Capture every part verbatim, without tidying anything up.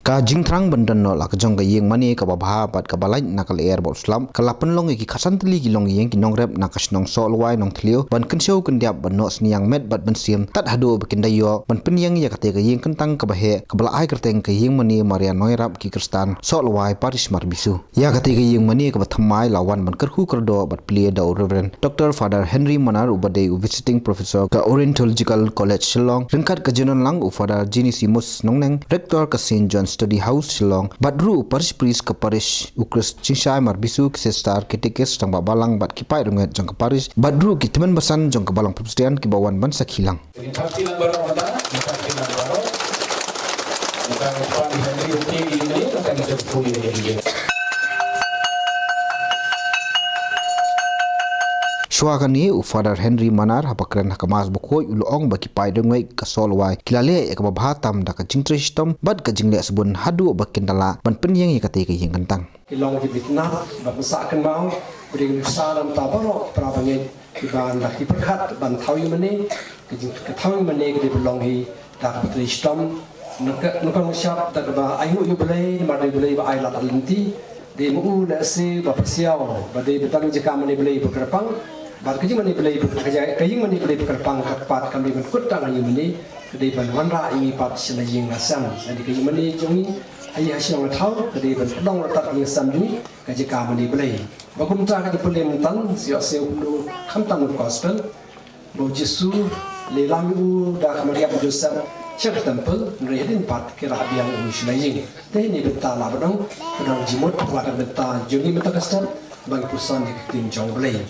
Ka jingthrang ban don noh la ka jong ka ïing mane kaba bha bad kaba lait na ka lyer bad u slap ka la pynlong ïa ki khatsan tylli ki longïing ki nongrep na ka shnong Sohlwai Nongthliew ban kynshew kyndiap ban noh synñiang met bad mynsiem tad haduh ba kin da ïoh ban pynïeng ïa kata ka ïing kyntang kaba heh kaba la ai kyrteng ka ïing mane Maria Noïarap ki Khristan Sohlwai Parish Marbisu. Ïa kata ka ïing mane kaba thymmai la wan ban kyrkhu kyrdoh bad plie da u Reverend Doctor Father Henry Manar uba dei u Visiting Professor ka Oriental College Shillong, ryngkat ka jingdon lang u Father Genesimus Nongneng, Rector ka Saint John Study House Shillong, bad ruh u Parish Priest ka Parish u Chris Jingshai Marbisu, ki Sister, Catechist, Rangbah Balang bad ki paid rangeit jong ka Parish, bad ruh ki tymmen basan jong ka Balang Presbyterian kiba wan ban sakhi lang. Shuwa kane u Father Henry Manar haba kren ha ka Mass bakhuid u la ong ba ki paid rangeit ka Sohlwai ki la leh ïa kaba bha tam da ka jingtrei shitom bad ka jingleh sbun haduh ba kin da lah ban pynïeng ïa kata ka ïing kyntang. Ki long ki bitnat ba pynshah kynmaw, ba dei ki nuksa lem ta baroh para bangeit kiba la ki pyrkhat ban thaw ïing mane, ka jing ka thaw ïing mane ka dei ba long hi da kaba trei shitom. Naka naka ngshap da kaba ai nguh ïa U Blei, namar dei U Blei ba ai lad lynti. Dei ma u lehse ba pyrsiaw ba dei ba dang jaka mane Blei ba kyrpang. Bad ka jingmane Blei ba ka jaka ka ïing mane Blei ba kyrpang ka pat kam dei ban kut tang ïing mane, ka dei ban wanrah ïa ngi pat sha la ïing la sem. Dei ka ïing mane jong ngi ha ïa ha shnong ha thaw ka dei ban pynlong rta ka ïing sem jong ngi ka jaka mane Blei. Ba kumta ka jingpule myntan sha sha u khamtam gospel. Ba u Jisu leh lam u da ka Maria bad Joseph sha ka temple, hynrei hadien pat ki rah biang u sha la ïing. Te ne bynta la ba dong, ba dong jingmut, ba dong bynta jong ngi mynta ka step, ba ngi pyrshang ïa ka ktien jong U Blei.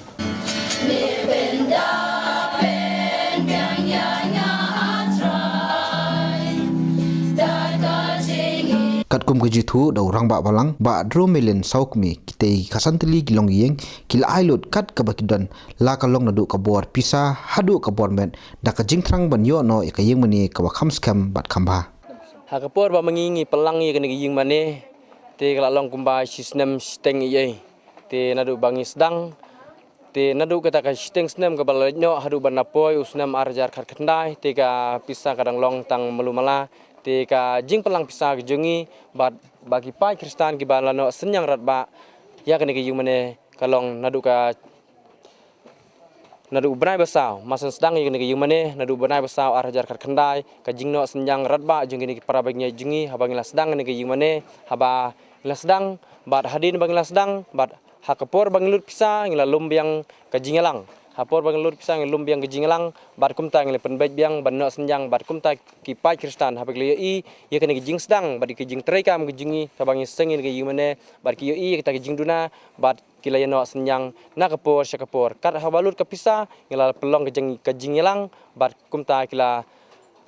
Katkum ka jingïathuh da u Rangbah Balang Bah Dromilin Sawkmie, kitei ki khatsan tylli ki longïing ki la ai lut kat kaba ki don, la ka long naduh ka bor pisa haduh ka bor met, da ka jingthrang ban ïoh noh ïa ka ïing mane kaba kham skhem bad kham bha. Ha ka por ba ma ngi ngi pynlang ïa kane ka ïing mane, te ka la long kumba shi snem shiteng ïa ei. Te naduh ba ngi sdang, te naduh kata ka shiteng snem kaba la leit noh haduh ban da poi u snem ar hajar khatkhyndai, te ka pisa ka dang long tang malu mala. Te ka jingpynlang pisa ka jong ngi bad ba ki paid Khristan kiba la noh synñiang radbah ïa kane ka ïing mane ka long naduh ka naduh u bnai ba saw, ma sdang ïa kane ka ïing mane, naduh u bnai ba saw ar hajar khatkhyndai, ka jingnoh synñiang radbah jong kine ki para bangeit jong ngi, haba ngi la sdang kane ka ïing mane, haba ngi la sdang, bad hadien ba ngi la sdang, bad ha ka por ba ngi lut pisa, ngi la lum biang ka jingïalang. Ha por ba ngi lut pisa, ngi lum biang ka jingïalang, bad kumta ngi la pynbeit biang, ban noh synñiang, bad kumta ki paid Khristan, haba ki la ïohi ïa kane ka jingsdang, bad ka jingtrei kam ka jong ngi, kaba ngi seng ïa kane ka ïing mane, bad ki ïohi ïa kata ka jingduna, bad ki la ïa noh synñiang na ka por sha ka por. Kat haba lut ka pisa, ngi la pynlong ka jing, ka jingïalang, bad kumta ki la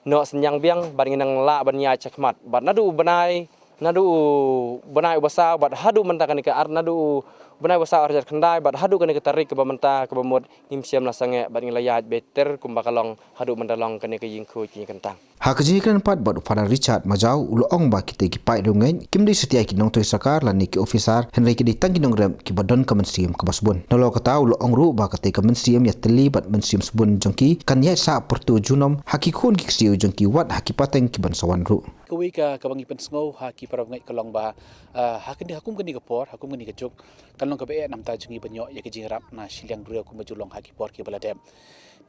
noh synñiang biang, bad ngi nang lah ban ïaid shakhmat. Bad naduh u bnai, naduh u bnai uba saw, bad haduh mynta kane ka ar, naduh u bnai uba saw ar hajar khyndai, bad haduh kane ka tarik kaba mynta kaba mut ngim shym la sangeh, bad ngi la ïaid beit ter kumba ka long haduh mynta long kane ka ïing khuid ka ïing kyntang. Ha ka jingkren pat bad u Father Richard Majaw u la ong ba kitei ki paid rangeit kim dei satia ki nongtrei sorkar lane ki officer, hynrei ki dei tang ki nongrep kiba don ka mynsiem kaba sbun. Nalor kata u la ong ruh ba katei ka mynsiem ïatylli bad mynsiem sbun jong ki kan ïaid sah pyrto junom ha ki khun ki ksiew jong ki wat ha ki pateng kiban sa wan ruh. Kawei ka kaba ngi pynsngew ha ki para bangeit ka long ba, ah, ha kane, ha kum kane ka por, ha kum kane ka juk, kan long kaba eh namta jong ngi ban ïoh ïa ka jingïarap na shiliang briew kumba ju long ha ki por kiba la dep.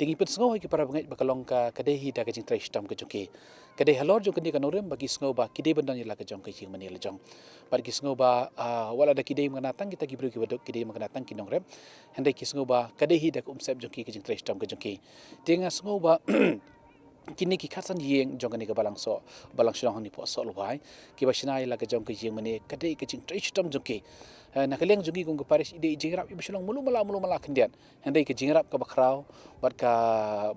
Te ngi pynsngew ha ki para bangeit ba ka long ka, ka dei hi da ka jingtrei shitom ka jong ki. Ka dei halor jong kane ka nongrim ba ki sngew ba ki dei ban don ïa la ka jong ka ïing mane la jong. Bad ki sngew ba, ah, wat la da ki dei mangna tang kita ki briew kiba duk, ki dei mangna tang ki nongrep. Hynrei ki sngew ba ka dei hi da ka umsep jong ki, ka jingtrei shitom ka jong ki. Te nga sngew ba kine ki khatsan ïing jong kane ka balang Soh, balang shnong hangne hapoh Sohlwai, kiba shna ïa la ka jong ka ïing mane, ka dei ka jingtrei shitom jong ki. Eh, na ka liang jong ngi kum ka parish i dei i jingïarap iba shu long malu mala, malu mala khyndiat. Hynrei ka jingïarap kaba khraw bad ka,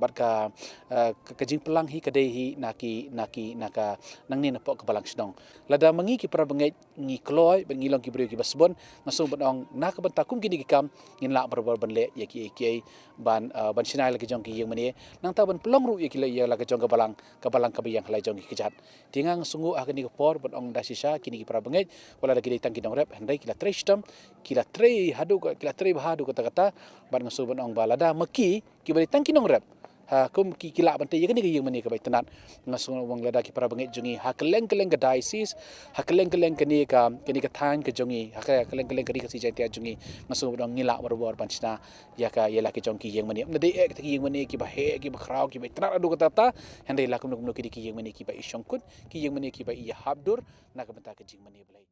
bad ka, eh, ka, ka jingpynlang hi ka dei hi na ki, na ki, na ka, nangne napoh ka balang shnong. Lada ma ngi ki para bangeit ngi kloi bad ngi long ki briew kiba sbun, nga sngew ban ong na ka bynta kum kine ki kam ngin lah barabor ban leh ïa kiei kiei ban, eh, ban shna ïa la ka jong ka ïing mane, nangta ban pynlong ruh ïa ki la, ïa la ka jong ka balang, ka balang kaba ïeng ha la jong ki kjat. Te nga sngew ha kane ka por ban ong da shisha kine ki para bangeit, wat la da ki dei tang ki nongrep, hynrei ki la trei shitom, ki la trei haduh ka, ki la trei bha haduh katta katta, bad nga sngew ban ong ba lada ma ki, kiba dei tang ki nongrep, Ha kum ki ki lah ban tei ïa kane ka ïing mane kaba itynnad. Nga sngew ba lada ki para bangeit jong ngi ha kylleng kylleng ka diocese, ha kylleng kylleng kane ka, kane ka thaiñ ka jong ngi, ha kylleng kylleng ka Ri Khasi Jaiñtia jong ngi, nga sngew ba ngi lah barabor ban shna ïa ka, ïa la ki jong ki ïing mane. Ym dei eh kita ki ïing mane kiba heh, kiba khraw, kiba itynnad haduh katta katta, hynrei la kumno kumno ki dei ki ïing mane kiba i shongkut, ki ïing mane kiba i ïahap dur na ka bynta ka jingmane Blei.